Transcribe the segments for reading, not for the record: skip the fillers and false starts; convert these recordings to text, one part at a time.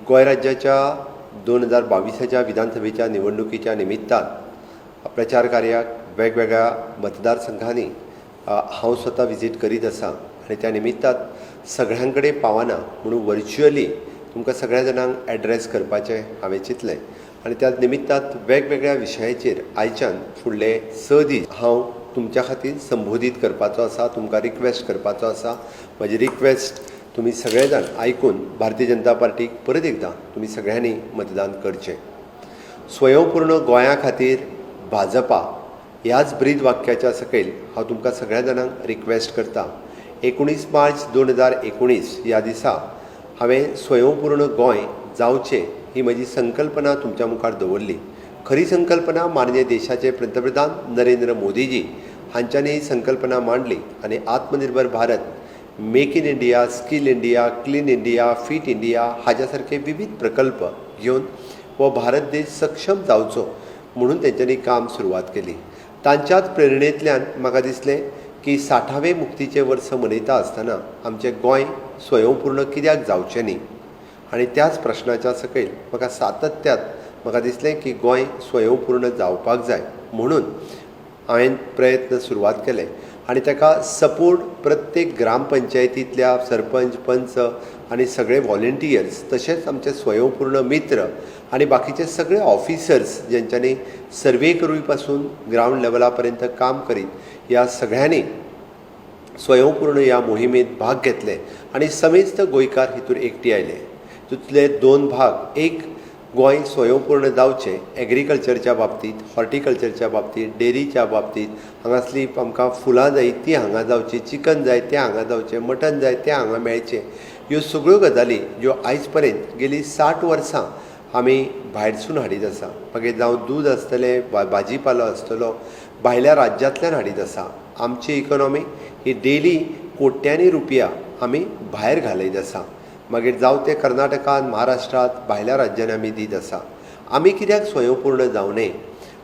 गोंय राज्याच्या 2022च्या विधानसभेच्या निवडणुकीच्या निमित्तान प्रचार कार्याक वेगवेगळ्या मतदारसंघांनी हांव स्वता विजीट करीत आसा आनी त्या निमित्तान सगळ्यां कडेन पावना म्हणून वर्च्युअली तुमकां सगळ्या जाणांक एड्रेस करपाचें हांवें चिंतलें आनी त्या निमित्तान वेगवेगळ्या विशयाचेर आयच्यान फुडले 6 दीस हांव तुमच्या खातीर संबोधीत करपाचो आसा, तुमकां रिक्वेस्ट करपाचो आसा. म्हजी रिक्वेस्ट तुमी सगळे जाण आयकून भारतीय जनता पार्टीक परत एकदां तुमी सगळ्यांनी मतदान करचें. स्वयंपूर्ण गोंया खातीर भाजपा ह्याच ब्रीद वाक्याच्या सकयल हांव तुमकां सगळ्या जाणांक रिक्वेस्ट करता. 19 मार्च 2019 ह्या दिसा हांवें स्वयंपूर्ण गोंय जावचें ही म्हजी संकल्पना तुमच्या मुखार दवरली. खरी संकल्पना माननीय देशाचे पंतप्रधान नरेंद्र मोदीजी हांच्यांनी ही संकल्पना मांडली आनी आत्मनिर्भर Bharat, Make in India, Skill India, Clean India, Fit India हाज्या सारके विविध प्रकल्प घेवन हो भारत देश सक्षम जावचो म्हणून तेंच्यांनी काम सुरवात केली. तांच्याच प्रेरणेंतल्यान म्हाका दिसलें की 60वें मुक्तीचें वर्स मनयता आसतना आमचें गोंय स्वयंपूर्ण कित्याक जावचें न्ही? आनी त्याच प्रश्नाच्या सकयल म्हाका सातत्यात म्हाका दिसलें की गोंय स्वयंपूर्ण जावपाक जाय म्हणून हांवें प्रयत्न सुरवात केले आनी ताका सपोर्ट प्रत्येक ग्रामपंचायतींतल्या सरपंच, पंच आनी सगळे वॉलंटियर्स, तशेंच आमचे स्वयंपूर्ण मित्र आनी बाकीचे सगळे ऑफिसर्स, जेंच्यांनी सर्वे करून पासून ग्रावंड लेवला पर्यंत काम करीत, ह्या सगळ्यांनी स्वयंपूर्ण ह्या मोहिमेंत भाग घेतले आनी समेस्त गोंयकार हितूर एकटी आयले. तितूंतले दोन भाग, एक गोंय स्वयंपूर्ण जावचें एग्रीकल्चरच्या बाबतींत, हॉर्टिकल्चरच्या बाबतींत, डेरीच्या बाबतींत. हांगासली आमकां फुलां जाय ती हांगा जावची, चिकन जाय तें हांगा जावचें, मटन जाय तें हांगा मेळचें. ह्यो सगळ्यो गजाली ज्यो आयज पर्यंत गेलीं 60 वर्सां आमी भायरसून हाडीत आसा, मागीर जावं दूद आसतलें, भाजी पालो आसतलो, भायल्या राज्यांतल्यान हाडीत आसा. आमची इकॉनॉमी ही डेली कोट्यांनी रुपया आमी भायर घालयत आसा. मागीर जावं तें कर्नाटकान, महाराष्ट्रांत, भायल्या राज्यांनी आमी दीत आसा. आमी कित्याक स्वयंपूर्ण जावं नये?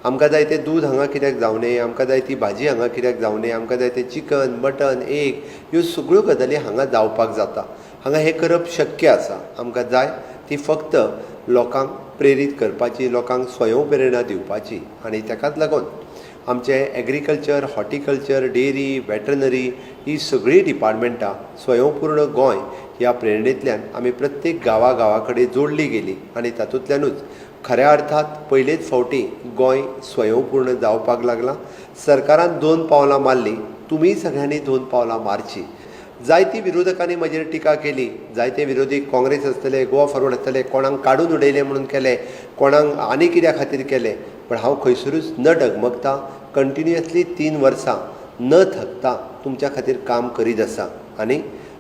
आमकां जाय तें दूद हांगा कित्याक जावं नये? आमकां जाय ती भाजी हांगा कित्याक जावं नये? आमकां जाय तें चिकन, मटन, एग, ह्यो सगळ्यो गजाली हांगा जावपाक जाता. हांगा हें करप शक्य आसा. आमकां जाय ती फक्त लोकांक प्रेरीत करपाची, लोकांक स्वयं प्रेरणा दिवपाची. आनी ताकाच लागून आमचें एग्रीकल्चर, हॉर्टिकल्चर, डेरी, वेटरनरी ही सगळीं डिपार्टमेंटां स्वयंपूर्ण गोंय ह्या प्रेरणेंतल्यान आमी प्रत्येक गांवा गांवा कडेन जोडली गेली आनी तातूंतल्यानूच खऱ्या अर्थात पयलेच फावटी गोंय स्वयंपूर्ण जावपाक लागलां. सरकारान दोन पावलां मारलीं, तुमी सगळ्यांनी दोन पावलां मारचीं. जायती विरोधकांनी म्हजेर टिका केली. जायते विरोधी, काँग्रेस आसतले, गोवा फॉरवर्ड आसतले, कोणाक काडून उडयले म्हणून केले, कोणाक आनी कित्या खातीर केले, पण हांव खंयसरूच न डगमगता कंटिन्युअसली 3 वर्सां न थकता तुमच्या खातीर काम करीत आसा. आनी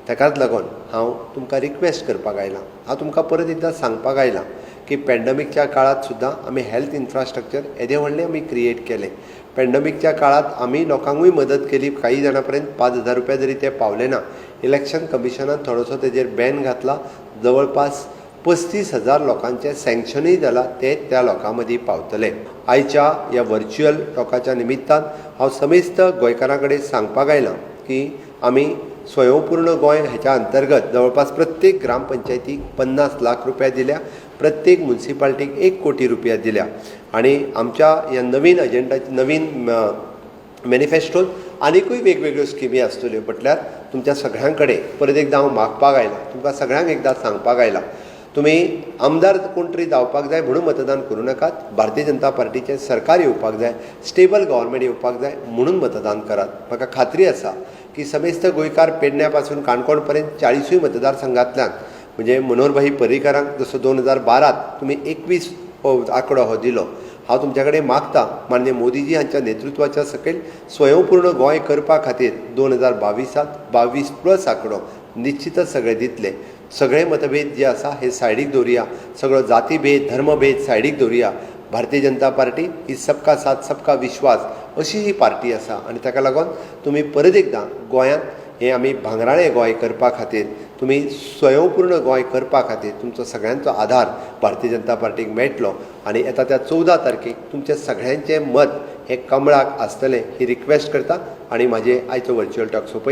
ताकाच लागून हांव तुमकां रिक्वेस्ट करपाक आयलां. हांव तुमकां परत एकदां सांगपाक आयलां की पॅन्डमिकच्या काळांत सुद्दां आमी हेल्थ इन्फ्रास्ट्रक्चर येदें व्हडलें आमी क्रिएट केलें. पॅन्डमिकच्या काळांत आमी लोकांकूय मदत केली. काही जाणां पर्यंत 5000 रुपया जरी ते पावले ना, इलेक्शन कमिशनान थोडोसो तेजेर बॅन घातला. जवळपास 35,000 लोकांचें सँक्शनूय जालां, ते त्या लोकां मदीं पावतले. आयच्या ह्या वर्च्युअल टॉकाच्या निमित्तान हांव समेस्त गोंयकारां कडेन सांगपाक आयलां की आमी स्वयंपूर्ण गोंय ह्याच्या अंतर्गत जवळपास प्रत्येक ग्रामपंचायतीक 50 लाख रुपया दिल्या, प्रत्येक मुन्सिपाल्टीक 1 कोटी रुपया दिल्या आनी आमच्या ह्या नवीन अजेंडा, नवीन मॅनिफेस्टोन आनिकूय वेगवेगळ्यो स्किमी आसतल्यो. म्हटल्यार तुमच्या सगळ्यां कडेन परत एकदां हांव मागपाक आयलां, तुमकां सगळ्यांक एकदां सांगपाक आयलां, तुमी आमदार कोण तरी जावपाक जाय म्हणून मतदान करूं नाकात. भारतीय जनता पार्टीचें सरकार येवपाक जाय, स्टेबल गव्हर्मेंट येवपाक जाय म्हणून मतदान करात. म्हाका खात्री आसा की समेस्त गोंयकार पेडण्या पासून काणकोण पर्यंत 40ूय मतदारसंघांतल्यान, म्हणजे मनोहरभाई पर्रीकारांक जसो 2012त तुमी 21 आंकडो हो दिलो, हांव तुमच्या कडेन मागता, माननीय मोदीजी हांच्या नेतृत्वाच्या सकयल स्वयंपूर्ण गोंय करपा खातीर 2022त 22 प्लस आंकडो निश्चितच सगळे दितले. सगळे मतभेद जे आसा हे सायडीक दवरुया. सगळो जातीभेद, धर्मभेद सायडीक दवरुया. भारतीय जनता पार्टी ही सबका साथ, सबका विश्वास अशी ही पार्टी आसा आनी ताका लागून तुमी परत एकदां गोंयांत हें आमी भांगराळें गोंय करपा खातीर, तुमी स्वयंपूर्ण गोंय करपा खातीर तुमचो सगळ्यांचो आधार भारतीय जनता पार्टीक मेळटलो. आनी येता त्या 14 तारखेक तुमचें सगळ्यांचें मत हें कमळाक आसतलें ही रिक्वेस्ट करता आनी म्हाजें आयचो वर्च्युअल टॉक सोंपयता.